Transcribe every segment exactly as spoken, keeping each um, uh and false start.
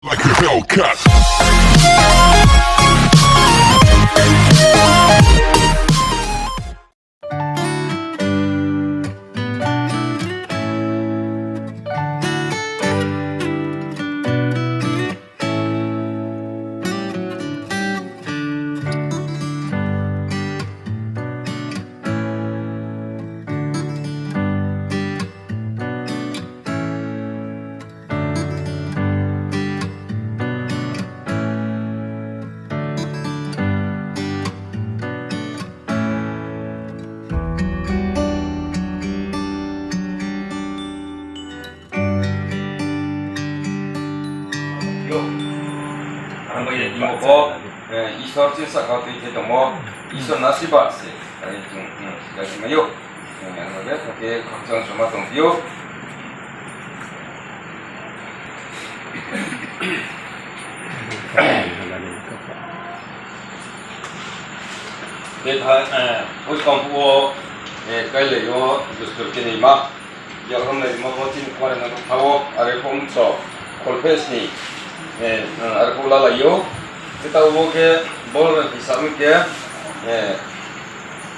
Like a Hellcat. Yo. Ang bai ye timo pho, eh, Isor chini saka tui khe tongmo, Isor ni asirbad se. Ani chung, hmm, sika sima yo. Hmm, ang bai ye thake khakchang soma tong yo. Tei tha, eh, phuskang phuh wo, eh, kailai yo, dustur kini ma. Yakrom lai ma bo chini kuare na tha wo, are pho mtro, kholpheh sni, eh, are pho lalai yo. Khe taoh wo khe, bol rang hisab khe, eh,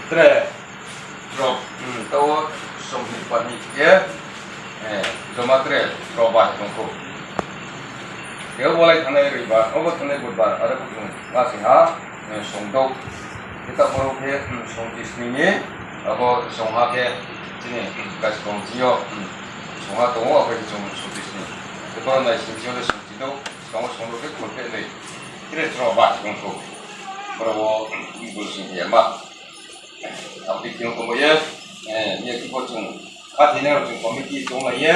tre, Rok, hmm, taoh wo somni pani khe, eh, joma tre rok bai tong kho. Khe obo lai thanai roibar, obo thanai budbar, are bo chung ma sing ha, eh, songdouh. Khe taoh boro khe, hmm, songchisni ni, abo songha khe chini, hmm, gaskong chini yo, hmm, songha tong ou, abo khe chung songchisni. Khe boro nai sing chini yo le songchidouh, song songdouh khe kholpheh nai. Tre rok bai tong kho. Boro wo, hmm, bul sing ya ma. Abo dei khe ong tongba ye, eh, ye khe bo chung khathoinai rao chung committee chounglai ye,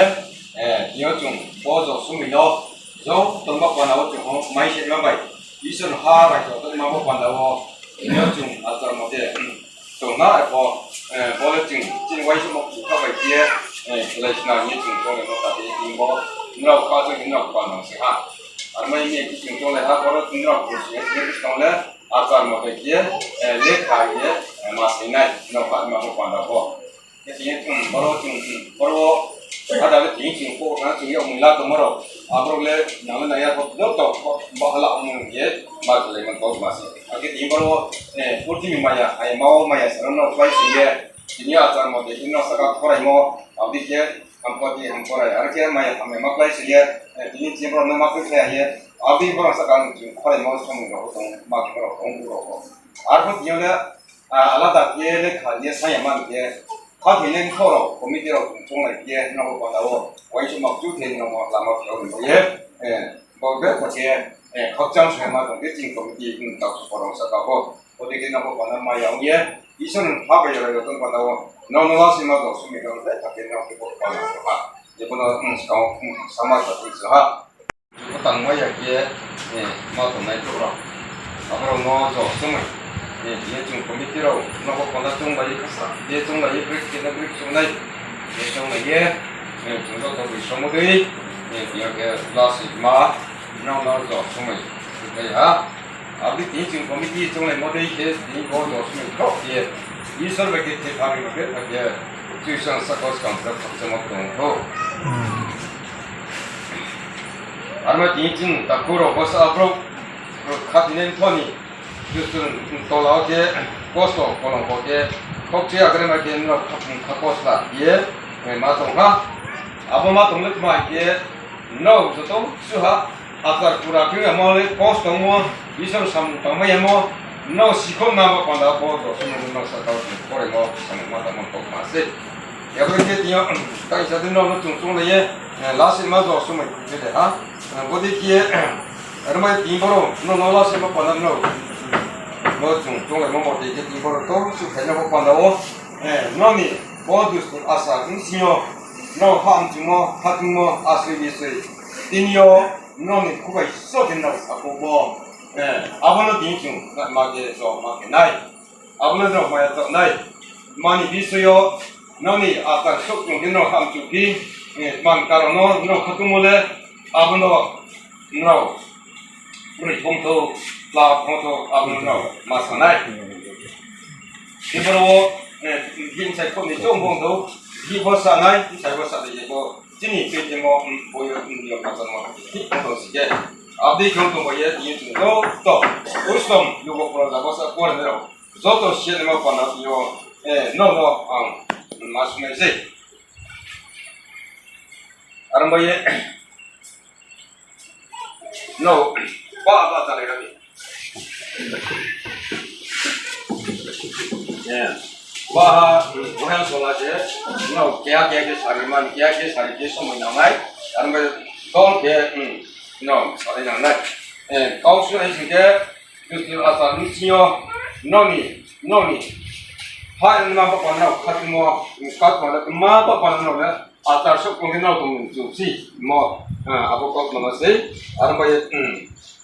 eh, tini yo chung bo jo somoi no, jo tongma panda wo chung ho mai se ma bai, Isor ni ha bai tongma bo panda wo, tini yo chung achar mote, hmm, tongna abo, eh, bo le chung chini uaingsouhmo kha bai khe, eh, khelai sna hing ye chung chounglai no ta khe tini bo, nrao kha chung nrao panda se ha. Ar mai ye khe chung chounglai ha, boro nrao khe chung ye khe tong le, Achar mote khe, eh, lekha ye, eh, ma sainai, nrao pha ma bo panda pho. Khe tini chung boro chung, boro ada le tini chung pho na chung yag mui la tongmo rao. Aborok le nang le nai ya pho, joto pho, bahala ong ye, ma khelai man kau ma se. Akhe tini boro, eh, purthimbi maya, ai ma wo maya sa rao no pai si ye, tini achar mote khe nrao saka khoraimo, abo dei khe, Hamkoti, hamkorai, aro khe maya hamya ma klái se ye, eh, tini chini borok no ma khe khe ye, abo dei borok saka ang chini khorai ma somoi rok tong, ma khe borok tong, borok tong. Aro khe tini le, ah, alada khe le kha ye saya man khe, kha khe le kho rok, committee rok chung lai khe, nogo panda wo, uaingsouhma chu khe nogo lama khe rok ye, eh, bo be kho khe, eh, khakchang saya ma tong khe chini committee, hmm, tak su porong saka bo. Ode khe nogo panda maya ong ye, Isor ni ha bai rai rok tong panda wo, nrao no lasi ma jok somoi rok le, ta khe nrao khe bo panda rok ha. Jebo no, hmm, skang, hmm, sama sa tong sa ha. Bo tang maya khe, eh, ma tongnai borok rok. Aborok no jok somoi, eh, ye chung committee rok, nogo panda chung bai ye khasa, ye chung bai ye break khe na break chung nai, ye chung nai ye, eh, chung joto bui somo dei, eh, ye khe lasi ma, nrao no jok somoi, tei ha. Abo dei tini chung committee chounglaimo dei khe tini bo josmoi khroh khe Isor bai khe thepha ri rok khe, khe Isor saka skang khe khakchangma tong kho. Aro ma tini chung takhu rok bsa aborok khathoinai mtho ni dustur tola wo khe kosto kolongko khe khokchi agre ma khe nrao kha, kha kosto ye ma tong ha. Abo ma tong le tma khe Nrao joto suha, achar pura khe yamo le, kosto mo, Isor samung tangmai yamo, nrao sikhouh nangmo panda bo, joto no nrao saka o chung khoraimo samung ma tangmo kok ma se. Yabo khe tini yo, tang sa di nrao no chung chounglai ye, eh, lasi ma jo somoi khe de ha. Eh, bodei khe, eh, rmai tini boro, nrao no lasi ma panda nrao, no chung chounglaimo motei khe tini boro to, su khaina bo panda o, eh, nrao ni bo dustur asa, bsing yo, nrao ha mchumo, ha tungmo, asoi bisoi, tini yo, nrao ni khubai so khe nrao sakhouh bo, eh, abo no tini chung ma khe, so ma khe nai. Abo no nrao maya tong nai. Mani bisoi yo, nrao ni achar souh tong khe nrao ha mchu phi, eh, man karon no nrao khatungmo le, abo no nrao broi phongthou, chla phongthou, abo no nrao ma sa nai. Tini boro wo, eh, bini sai khouh ni choung phongthou, bini bo sa nai, bini sai bo sa nai, bo chini tui temo, mm, bo yo, mm, yo kachar ma, bini phongthou si khe. Adi khe tongba ye, ye chung joto, usom, yugo poro jabo sa por nero. Joto siya ni ma panda yo, eh, no, no, ang, ma sunai sei. Arang ba ye, no, ba, ba, ta lai rani. Ba ha, wahang sola je, no, keha keha khe sari man, keha khe sari khe somoi nangnai, aro bai dol khe, no, sari nangnai. Eh, kau su hai sing khe, Justus Achar ni sing yo, noni, noni, ha ni ma bapha no khatungmo, khatungmo le ma bapha no le, achar souh kong khe no tong chu si, mo, ah, abo kau ma sei, aro bai,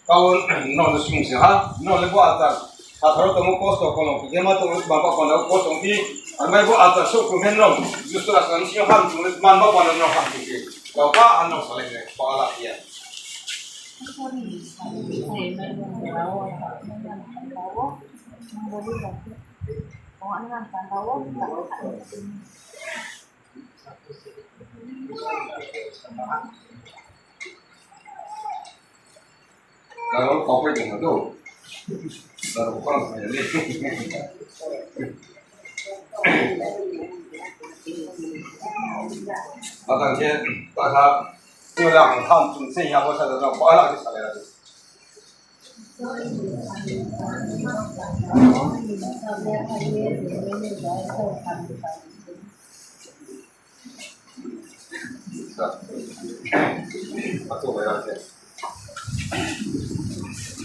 Kau no no sung se ha, no le bo achar. Atharo tongmo kosto kono, kema tongmo baba kono kosto pi. Amai bo achar souh khe no, Justus Achar ni sing yo ham chung le man ba kono no ham chung ke. Kau ba ano salai ne, ba la ya. Laro kau pai tong do. Laro kau pai tong do. Patang khe, ta kha, tu la ang tham chung se ya bo sa da, ba la ke sa le.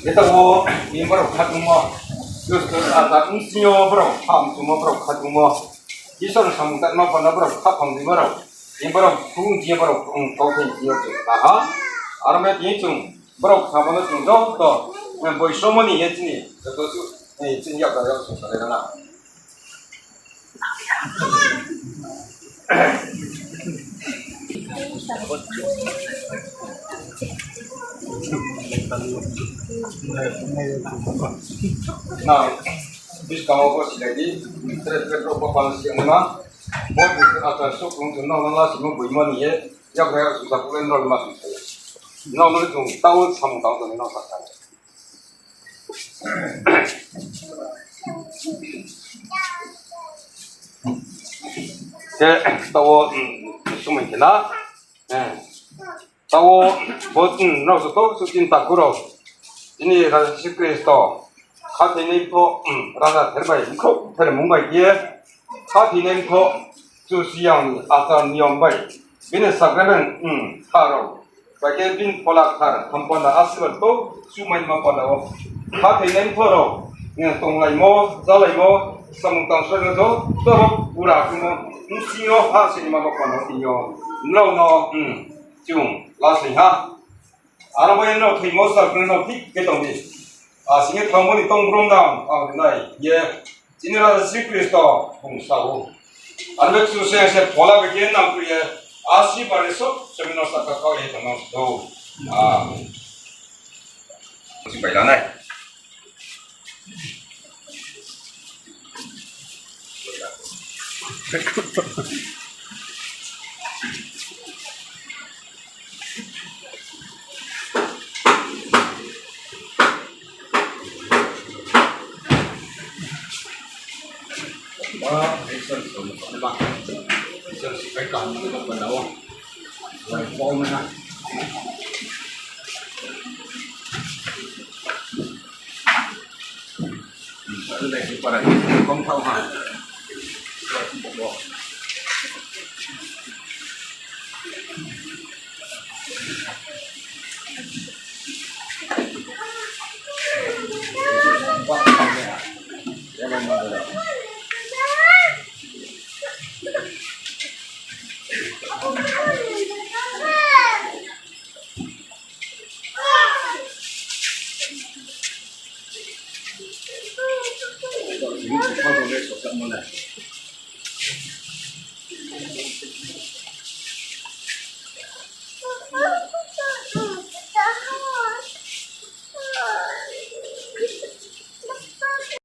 Ita wo, ni borok khatungmo, Justus Achar ni sing yo borok, ham tungmo borok khatungmo. Isor ni samung tangma panda borok khaphang di borok. Ni borok khung di borok, um, kau thai di borok, aha. Aro me tini chung, borok khaphang no chung joto, um, boisomo ni ye chini, joto su, eh, chini yak da yak sung salai rana. Na, buskang wo bo silai di, tre tre rok bo pal si ma, bo Justus Achar souh kong chung no no la si mo boi ma ni ye, yak yak sung sa pulai no ma sung sa. No no chung tau samung tang tong no sa sa. Khe, taoh wo, um, sumai khe na. Eh, taoh wo, bo, um, nrao joto suh chini takhu rao. Chini Raja Jisu Khristo. Khathoinai pho, um, raja ther bai, mkhrouh ther mung bai khe. Khathoinai pho, Kchusoyang ni achar niyom bai. Bini sacrament, um, kha rao. Bai khe bini phola kthar hampanda asirbad to chumaima panda wo. Khathoinai mtho rao, eh, tonglaimo, jalaimo, samung tangsaimo joto rao pura khemo, bsing yo ha se ni ma ba panda wo tini yo. Nrao no, hmm, chung, lasing ha. Aro bai nrao thoimo sal khe nrao thik khe tong di. Asing ye thangmo ni tong brom dam, ang nai, ye. Chini Raja Jisu Khristo bung sa ou. Aro be Kchusoyang se phola bai khe nang kri ye, asi bar ni sok, semi no saka kau ye tongmo do. Amen. Sing bai lanai.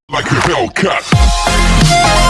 Like a Hellcat.